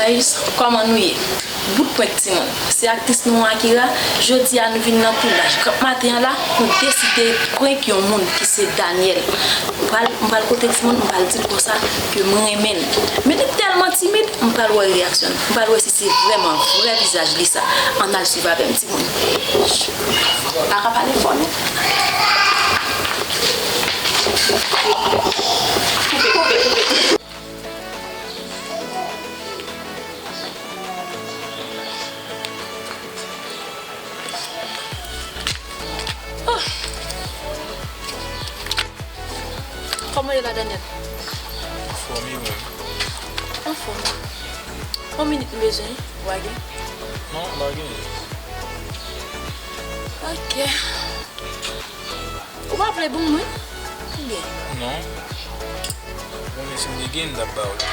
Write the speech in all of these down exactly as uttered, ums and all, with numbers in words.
Guys, kòman nou ye? Bout prank timoun. Se aktris nou an Akira. Jodi a nou vin nan tounaj. Kanp maten an la, nou deside prank yon moun ki se Daniel. M pral, m pral kote timoun, m pral di l konsa ke m renmen l. Men li tèlman timid, m pral wè reyaksyon l. M pral wè si se vrèman vrè vizaj li sa. Ann al swiv avè m timoun. Pa ka pale fò non. Koupe, koupe, koupe. Oh. Kòman ye la, Daniel? Anfòm, e ou menm? Anfòm. Yon minit m bezwen, ou pa gen? Non, m pa gen. Ok. Ou pa vle ban m, wi? Oubyen? Non. Bon, men si m te gen, m t ap ba w li.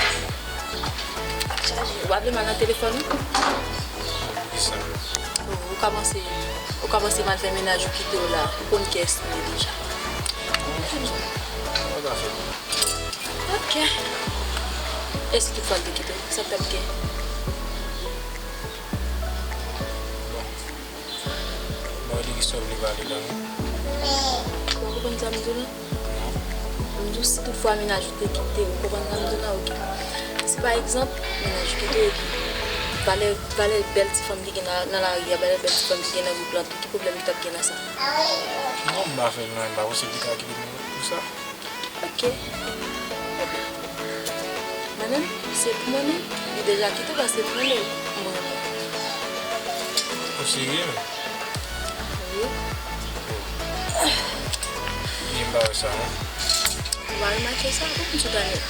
Ap chaje. Ou pa vle m al nan telefòn ou? Poukisa? Ou, ou ka panse, ou ka panse m al fè mennaj ou kite w la, ou konn kiyès li ye deja. Non, sa pa ka fèt. Ok. E si toutfwa l te kite w, sa k t ap gen? Bon. Mwen di ki sa w vle pale la, non? Ou konprann sa m di w la? Non. M di w si toutfwa mennaj ou te kite w, ou konprann sa m di w la, ok. Si pa egzanp, mennaj ou kite w epi valè, valè bèl ti fanm ki gen nan, nan lari a, valè bèl ti fanm ki gen nan gwoup lan tou, ki pwoblèm li t ap gen nan sa? Non, m pa fè l, non, m pa panse li ka kite m pou sa. Ok. Mwen menm, se pou mwen menm, li deja kite w paske mwen menm, mwen menm. Ou serye menm? Wi. Byen, m pa wè sa non. Ou pa remake sa? Ou konn sou Daniel.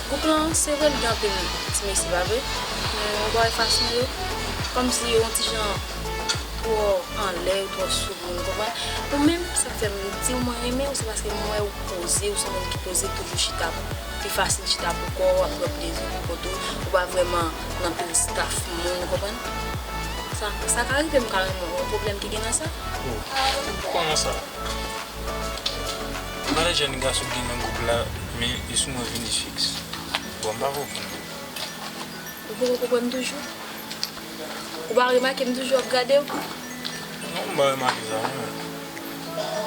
Gwoup lan, se vre, li gen anpil ti mesye, pa vre? Men ou pa wè fason yo, kòmsi yo yon ti jan twò anlè, yo twò sou moun, ou konprann? Ou menm, sa k fè m di w mwen renmen w, se paske m wè w poze, w se yon moun ki poze, toujou chita, pi fasil chita pou kò w, w ap pran plezi pou kont ou, ou pa vrèman nan pil staff moun, ou konprann? Sa, sa ka rive m ka renmen w, yon pwoblèm ki gen nan sa? Oh, ou konnen sa. Malè jèn gason ki gen nan gwoup la, men li sou mwen vini fiks. Bon, m pa konprann. Ou poko konprann toujou? Ou pa remake m toujou ap gade w? Non, m pa remake sa non.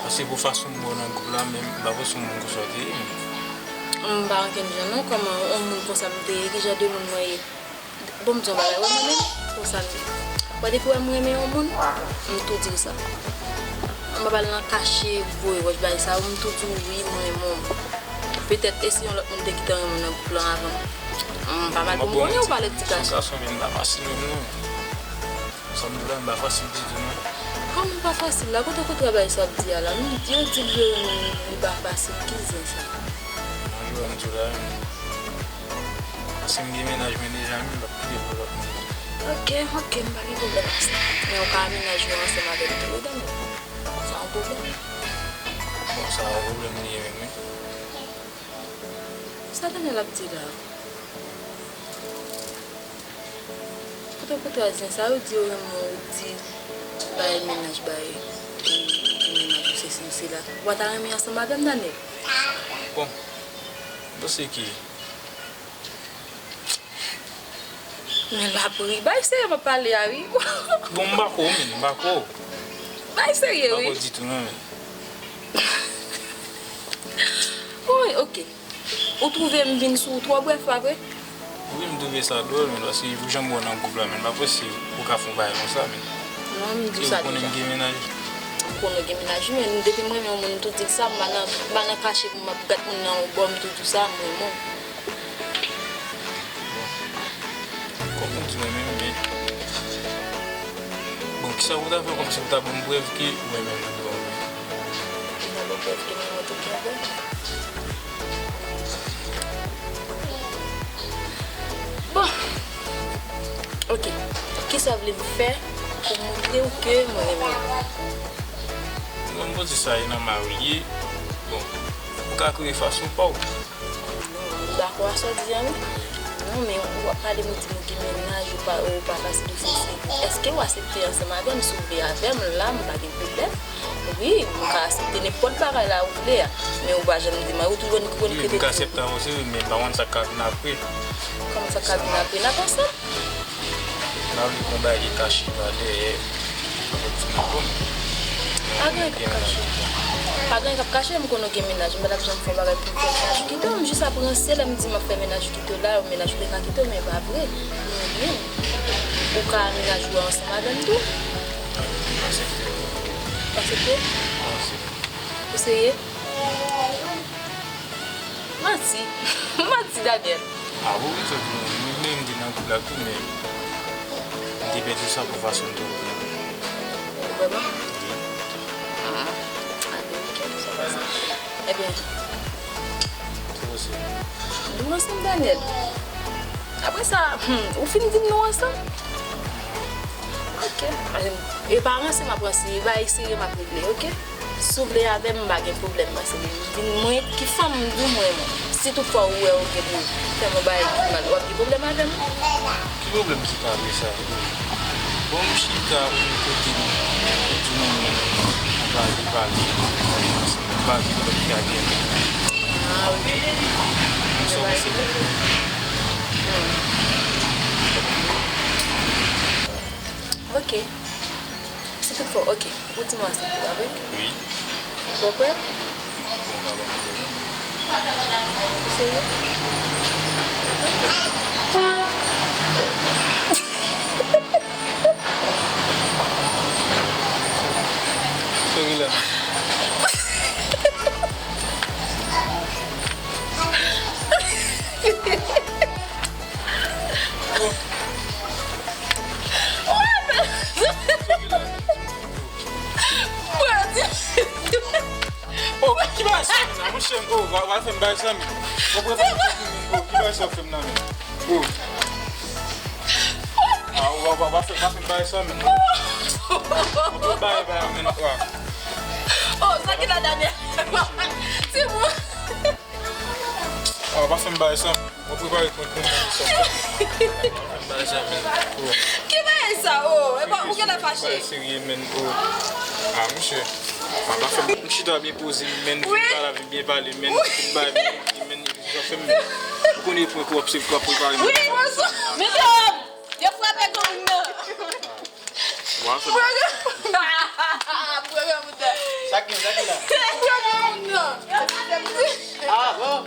Paske pou fason m wè w nan gwoup la, men m pa panse w moun konsa w te ye menm. M pa ankenn jan non, kòman yon moun konsa m te ye, ki jan de moun mwen ye? Bon, m di yon bagay, wè mwen menm, konsa m ye. Wè depi wè m renmen yon moun, m tou di l sa. M pa pral nan kache voye wòch bagay sa yo, m tou di w wi, mwen renmen w. Petèt, e si yon lòt moun te gentan renmen w nan gwoup lan avan m? M pa mal pou m konnen ou pale ti gason. Gason, men m pa fasil menm non. Sa m di w la, m pa fasil ditou non. Kòman pa fasil la? Kote, kote w travay sa w ap di a la? M, yo di l yo renmen m, li pa fasil. Ki zen sa? Mwen jwe m di w la, si m gen mennaj mwen deja, m p ap kite pou lòt moun. Ok, ok, m pa gen pwoblèm ak sa. Men ou ka mennaj ou ansanm avè m tou wi, Daniel. Sa yon pwoblèm? Bon, sa yon pwoblèm li ye menm wi. Sa Daniel ap di la? Poutèt poutèt zen sa yo di yo renmen w, ou di bay mennaj bay, ou di mennaj ou sesi ou sela. Ou pa ta renmen ansanm avè m, Daniel? Bon, m panse ke Men l ap ri. Bay serye m ap pale a wi. Bon, m pa kwè w, men, m pa kwè w. Bay serye wi. M pa kwè w ditou, non, men. Woy, ok. Ou twouve m vin sou ou twò brèf, pa vre? Wi, m twouve sa dwòl, men, paske pou jan m wè w nan gwoup la, men, m pa panse ou ka fè yon bagay konsa, men. Non, m di w sa deja. E ou konnen m gen mennaj? M konnen w gen mennaj, wi, men depi m renmen yon moun, m tou di l sa, m pa nan, m pa nan kache pou m ap gad moun nan yon bò, m tou di w sa, m renmen w. Bon. Kòm ou di mwen menm, men. Bon, kisa ou ta fè kòmsi ou ta ban m prèv ke ou renmen m? Ou ta ban m prèv ke m renmen w tout kè avè m? Bon. Ok. Kisa w vle m fè pou montre w ke mwen renmen w? Bon, m panse sa e nan mari l ye. Bon, ou ka kreye fason pa w. Non, m dakò a sa w di a wi. Non, men ou ap pale m, ou di m ou gen mennaj, ou pa, ou pa fasil, ou sesi. Èske w aksepte ansanm avè m, si w vle avè m, la, m pa gen pwoblèm. Wi, m ka aksepte nenpòt bagay la ou vle a. Men ou pa janm di m, ou toujou konn, konn Wi, m ka aksepte avè w, se vre, men m pa konn sa k ka vin apre. Kòman sa k ka vin apre? N ap ansanm? M pa vle pou yon bagay ki kache pa dèyè. Avèk ti moun pou m. Pa gen anyen k ap kache. Pa gen anyen k ap kache, m konnen w gen mennaj. M pa t ap janm fè yon bagay pou m fè mennaj ou kite w. M jis ap ranse lè m di m ap fè mennaj ou kite w la, mennaj ou te ka kite w, men e pa vre. Ou menm, ou ka mennaj ou ansanm avè m tou. M aksepte. Ou aksepte? Ou serye? Manti. Manti, Daniel. A wi, wi, sa di mwen. Mwen menm m te nan koup la tou, men m te pèdi sa pou fason m te wè w. Vrèman? Wi. Ah, ah, ok, sa pase. Ebyen, se posib. Nou ansanm, Daniel. Apre sa, hmm, ou fin di m nou ansanm? Ok. E pa ranse m ap ranse, e bagay serye m ap regle, ok? Si w vle avè m, m pa gen pwoblèm, paske vin mwen ki fanm, m di w m renmen w. Si toutfwa ou wè ou gen pou fè m yon bagay ki mal, w ap gen pwoblèm avè m? Ki pwoblèm ki ka vle sa? Bon, m chita pou m kote m, pou di w m renmen w, m pale, pale, m pale, m pale, m pale. Ah, ok. M sou se. Hmm. Ok. Si toutfwa, ok. Ou di m sa, ou pa vre? Wi. Ou prè? Ou serye? Souri la. Oh, ki bagay sa menm la, monchè? Oh, w a, w a fè m bagay sa menm. Oh, ki bagay sa w fè m la menm? Oh. Ah, w a, w a, w a fè, w a fè m bagay sa menm. Ou tout bagay, bagay menm, wa. Oh, sa ki la, Daniel? Timoun. Ah, w a fè m bagay sa menm. Mwen prepare kont mwen pou sa. Ki bagay sa, oh? Epa, ou gentan fache? Bagay serye, men, oh. Ah, monchè. Ah, pa fè m, m chita byen poze m, men, vin pale avè m, byen pale, men, tout bagay, men, men, sa fè m, ou konnen pwen k w ap, se k w ap prepare m. Wi, mesye, yo frape granmoun nan. Wa, se bon. Sa ki, sa ki la?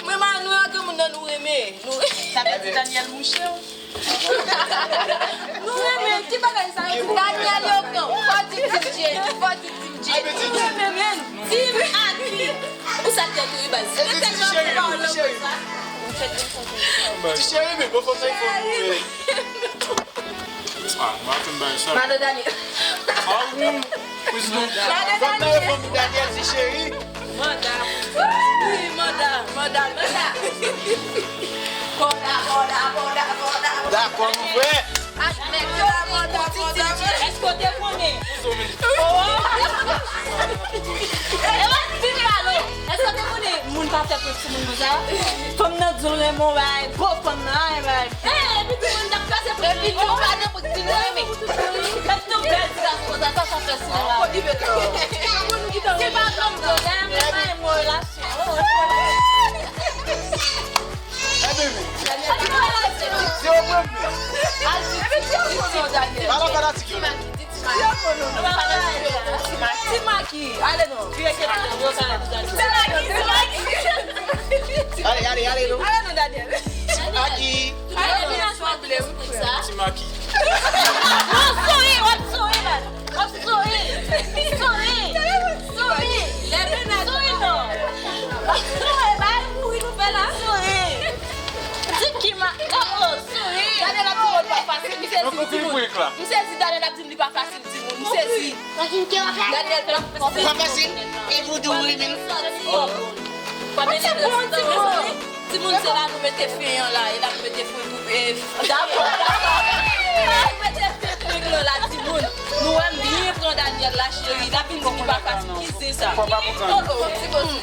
Mwen ma, nou a granmoun nan nou renmen. Nou... Sa vle di Daniel mouche w? Nou renmen, ki bagay sa yo di Daniel yo pran? Fò di T J, fò di T J. Nou renmen menm. Di m a ki? Ou sa tèt ou, baz. Ti cheri, ti cheri. Ti cheri, men bon, fò sa, fò nou, men. Ah, m pa fin bay sa. Madan Daniel. Ah, wi. Prezidan. Madan Daniel. Fanmi Daniel, ti cheri. Manda. Wi, manda, manda, manda. Manda, manda, manda, manda, manda. Dakò, mon frè. Ak nèg yo, manda, manda, manda. Èske w te konnen? Oh. E wè, di m pale. Èske w te konnen moun pa fè prank sou moun konsa? Fanm nan di w renmen w, bay. Gwo fanm nan, ay, bay. Eh, epi di moun t ap kraze prank. Epi di w pa nan prank, di l renmen. Kèk tan bèl ti gason konsa, sa sa fè sou la. Si l pa janm di w, lè m pa renmen w relasyon. Eh, bebe. Al di w renmen. Al di, di, di, di, Daniel. Ala fanatik yo. Ti Maki, ale non. Vire kèt la, yo ka la pou Daniel. Ti Maki, Ti Maki. Ale, ale, ale non. Ale non, Daniel. Ti Maki. Ale non. Ti Maki. Non, souri, w ap souri, man. W ap souri. Souri. Souri. Souri non. Souri, bay mouri nou fè la. Souri. Di ki ma, oh, oh, souri. Daniel ap di w pa fasil, misye di timoun. Misye di Daniel ap di m li pa fasil. Timoun, m sezi. Daniel fè pa fasil. E voudou wi menm. Timoun, timoun se la nou mete fen an la, e la nou mete fen pou, e, dakò, dakò. La nou mete fen pou nou la, timoun. Nou wè m byen pran Daniel la, cheri. L ap vin di li pa fatig, ki zen sa? Oh, oh, timoun.